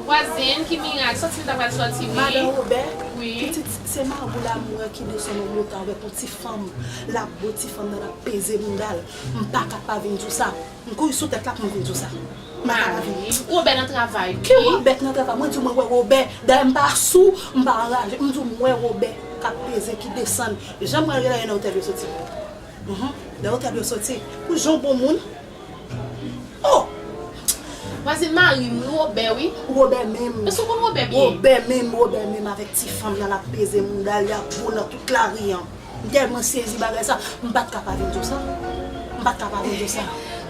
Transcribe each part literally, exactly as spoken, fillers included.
Vwazin, ki mirak, sòti m ta pral sòti, wi. Madan Wobè, wi, pitit, se mari w la m wè ki desann yon moto avèk yon ti fanm. L ap bo ti fanm nan, l ap peze bounda l. M pa ka pa vin di w sa. M kouri sou tèt la pou m vin di w sa. M pa ka pa vin di w sa. Wobè nan travay, wi. Ki Wobè k nan travay? Mwen di w mwen wè Wobè. Dayè m pa sou, m pa anraje. M di w m wè Wobè k ap peze, ki desann. Jan m wè l genlè nan otèl yo soti. Mhm. Nan otèl yo soti. Pou jan w bon moun. Oh! Vwazin, mari m, wi, Wobè, wi. Wobè menm. Èske w konn Wobè byen? Wobè menm, Wobè menm avèk ti fanm nan l ap peze bounda l, y ap bo nan tout lari an. M tèlman sezi bagay sa, m pa t ka pa vin di w sa. M pa t ka pa vin di w sa.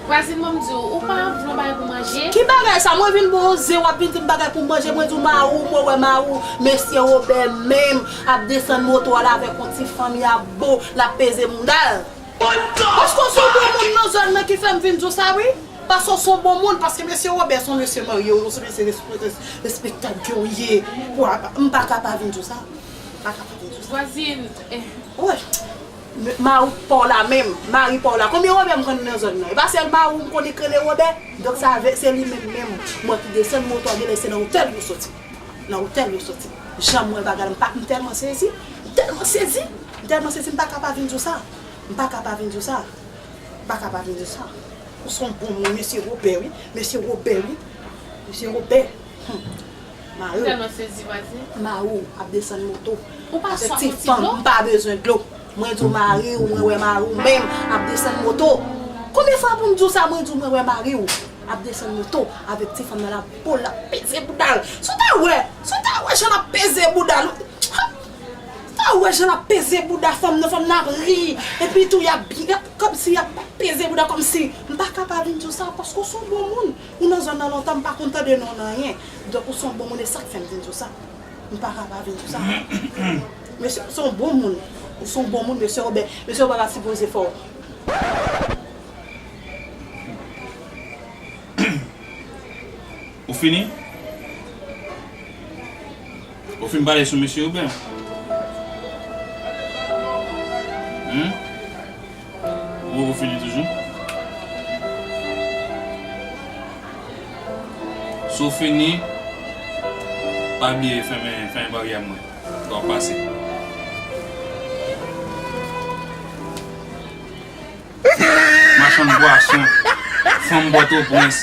Vwazin, ban m di w, ou pa vle yon bagay pou manje? Ki bagay sa? Mwen vin ba w ze, w ap vin di m bagay pou manje. Mwen di w mari w, mwen wè mari w. Mesye Wobè menm ap desann moto a l avèk yon ti fanm, y ap bo, l ap peze bounda l. Paske w se yon bon moun nan zòn nan ki fè m vin di w sa, wi. Paske w se yon bon moun, paske mesye Wobè se yon mesye marye, w se yon mesye respe-, respektab ke w ye. M pa ka pa vin di w sa. M pa ka pa vin di w sa. Vwazin, eh. Wi. Mari pa w la menm, mari pa w la. Konbyen Wobè m konn nan zòn nan? E pa sèl mari w m konnen k rele Wobè. Donk sa vle, se li menm menm. Mwen ki desann moto a, genlè se nan otèl yo soti. Nan otèl yo soti. Jan m wè bagay la, m pa, m tèlman sezi. M tèlman sezi. M tèlman sezi, m pa ka pa vin di w sa. M pa ka pa vin di w sa. M pa ka pa vin di w sa. Ou se yon bon moun, mesye Wobè, wi. Mesye Wobè, wi. Mesye Wobè. Hum. Mari w. M tèlman sezi, vwazin. Mari w ap desann moto. Ou pa swa yon ti dlo? M pa bezwen dlo. Mwen di w mari w, mwen wè mari w menm ap desann moto. Konbyen fwa pou m di w sa, mwen di w mwen wè mari w ap desann moto avèk ti fanm nan l ap bo l, l ap peze bounda l. Si w ta wè, si w ta wè jan l ap peze bounda l. Ou ta wè jan l ap peze bouda fanm nan, fanm nan ap ri. Epi tou y ap byen, y ap, kòmsi y ap peze bouda kòmsi. M pa ka pa vin di w sa, paske w se yon bon moun. Ou nan zòn nan lontan, m pa konn tande non w nan anyen. Donk ou se yon bon moun, e sa k fè m vin di w sa. M pa ka pa vin di w sa. Mesye, w se yon bon moun. Ou se yon bon moun, mesye Wobè. Mesye Wobè pa sipoze fè w. Ou fini? Ou fin pale sou mesye Wobè? Humm? Ou poko fini toujou? Si w fini, pa bliye fèmen, fèmen baryè mwen. Lè w ap pase. Machann pwason, fanm Pòtoprens.